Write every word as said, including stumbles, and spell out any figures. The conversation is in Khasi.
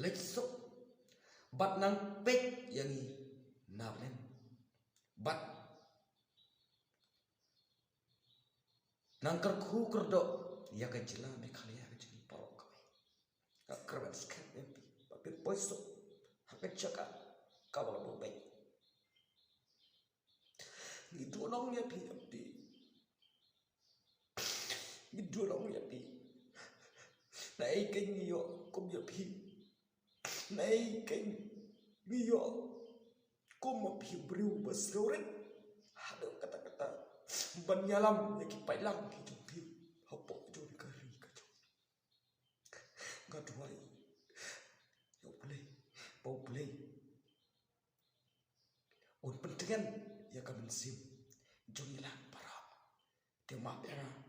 leit suk bad nang peit ïa ngi na bneng bad nang kyrkhu kyrdoh ïa ka jylla Meghalaya ka jong ngi baroh kawei. Nga kyrmen skhem ïa phi ba phi poi suk ha ka jaka kaba la buh beit. Ngi duh nong ïa phi ïa phi. Ngi duh nong ïa phi. Naei kein ngi ïoh kum ïa phi. Naei kein ngi ïoh kum ma phi briew ba sngewrit. Haduh katta katta ban ïalam ïa ki paidlang ki jong phi hapoh jong ka ri ka jong. Nga duwai ïa U Blei ba U Blei un pyntngen ïa ka mynsiem jong ngi lang baroh. Te map ïa nga